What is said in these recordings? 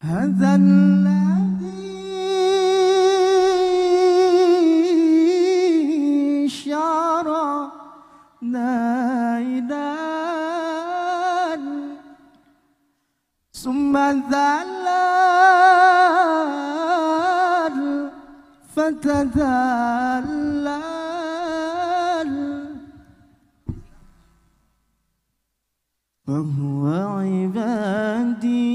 هذا الذي شرع نايدا ثم ذلل فتذلل فهو عبادي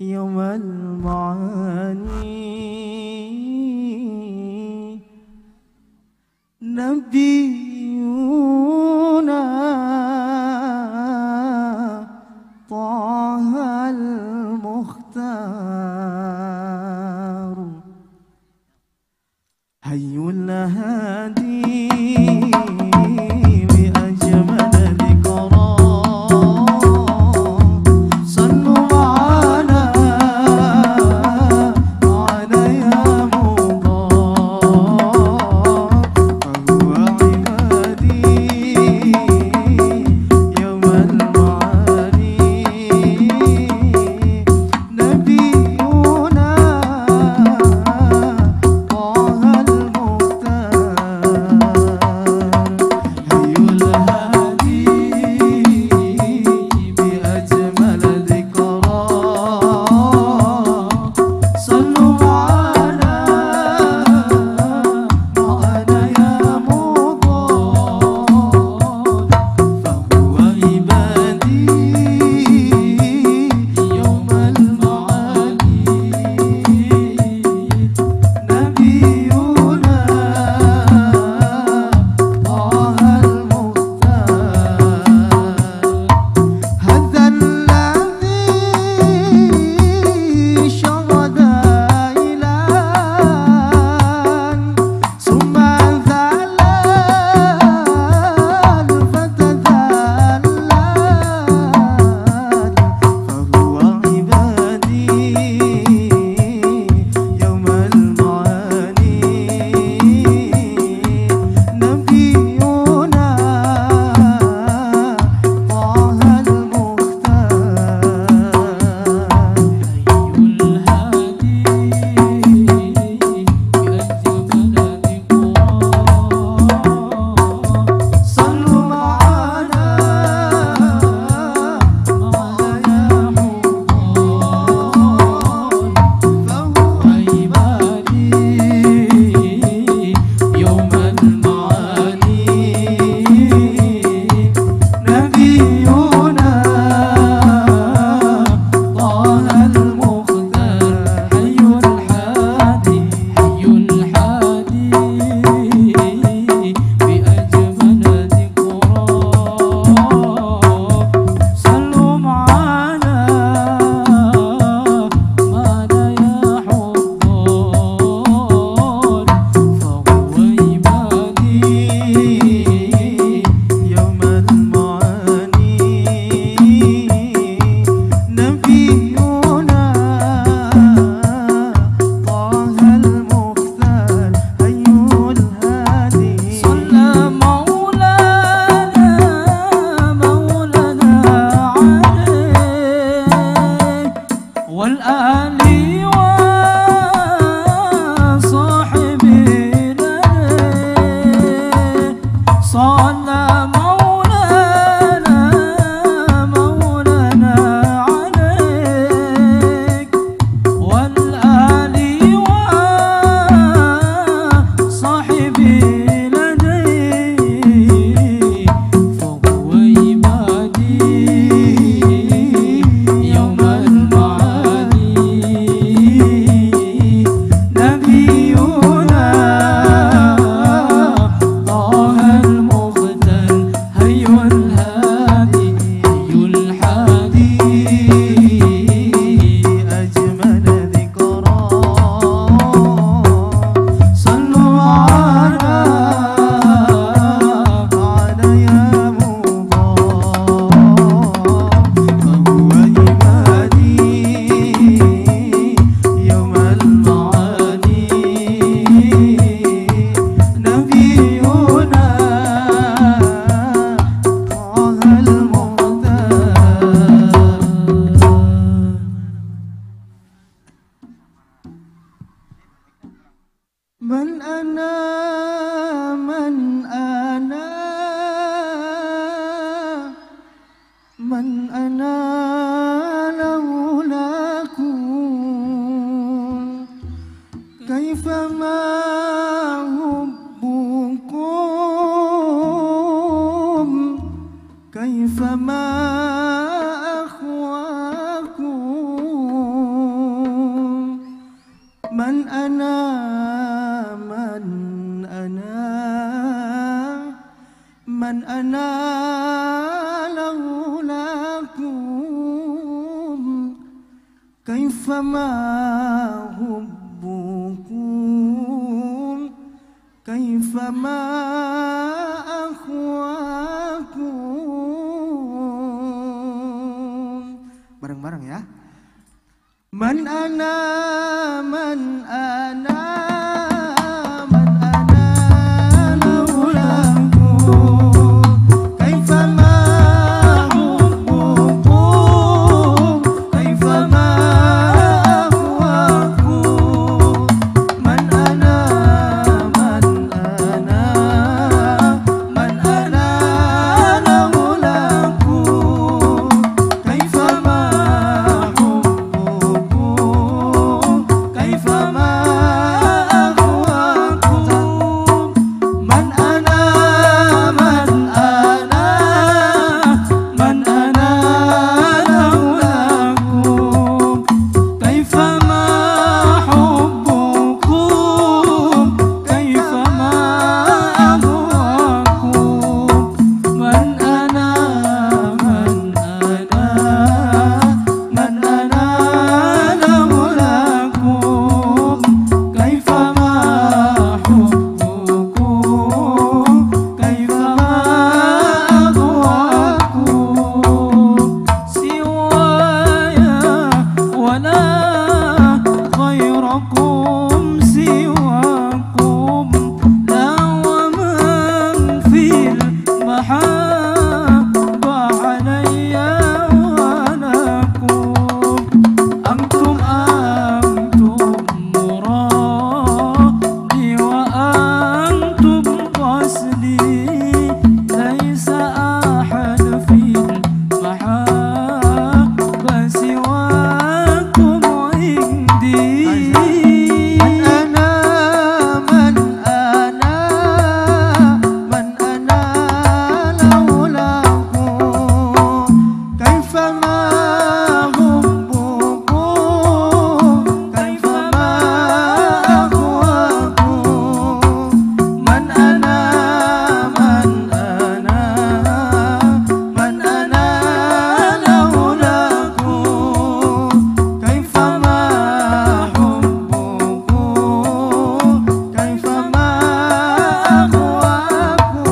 يوم المعاني نبينا طه المختار حي الهادي بأجمل ذكرى صلوا معنا معنا يا مضار فهو عبادي يوم المعاني نبينا طه المختار حي الهادي بأجمل ذكرى صلوا معنا معنا يا مضار فهو عبادي يوم المعاني نبينا طه المختار هذا الذي شرد إلان ثم ذلل فتذلل فهو عبادي يوم المعاني نبينا طه المختار حي الهادي بأجمل ذكرى صلوا معنا معنا يا حضار فهو عبادي يوم المعاني نبينا طه المختار حي الحادي حي الحادي بأجمل ذكرى صلوا معنا معنا يا حضار فهو عبادي يوم المعاني نبينا طه المختار حي الهادي صلى مولانا مولانا عليه والآل وصحبه لديه صلى مولانا مولانا عليك والآل وصحبه لديه فهو عبادي يوم المعاني نبينا طه المختار. كيفما أخواكم من أنا من أنا من أنا لولاكم كيفما حبكم كيفما أخواكم. Bareng-bareng ya. Man ana man ana man ana laulakum kaifama hubbukum kaifama ahwakum man ana man ana man ana laulakum kaifama kaifama ahwakum man ana man ana man ana laulakum kaifama hubbukum kaifama ahwakum man ana man ana man ana laulakum kaifama hubbukum kaifama ahwakum siwaya wala غيركم سواكم لا ومن في المحبة علي ولكم أنتم أنتم مرادي وأنتم قصدي ليس أحد في المحبة سواكم عندي. من أنا من أنا من أنا لولاكم كيفما حبكم كيفما أهواكم من أنا من أنا من أنا لولاكم كيفما حبكم كيفما أهواكم.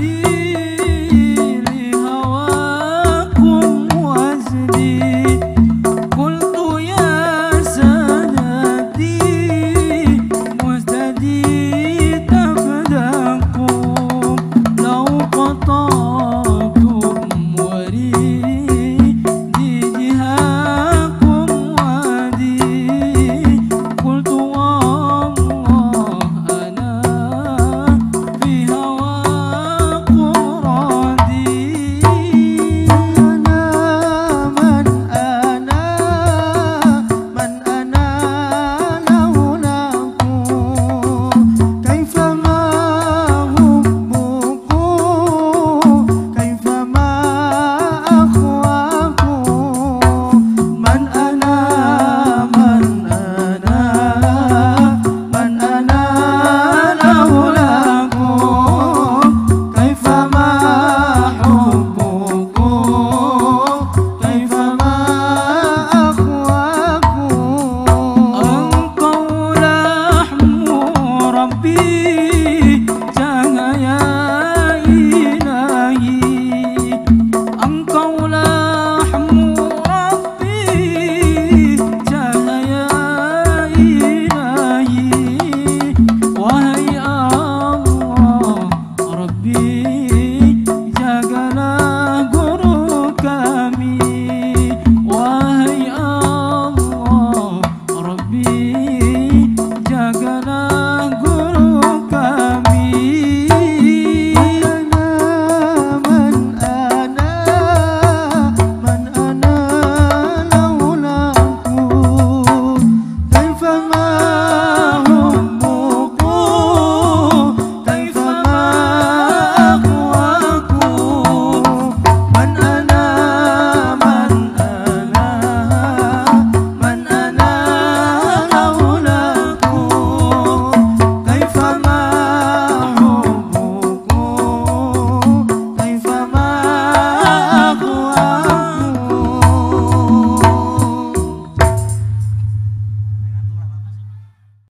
زادني لهواكم وزني قلت يا سندي مستدي تفداكم لو قطعتم وريدي جهاكم وادي قلت والله أنا في هواكم راضي. أنا من أنا من أنا لولاكم كيفما حبكم كيفما أخواكم من أنا من أنا من أنا لولاكم كيفما حبكم كيفما أخواكم. أنقوا لحم ربي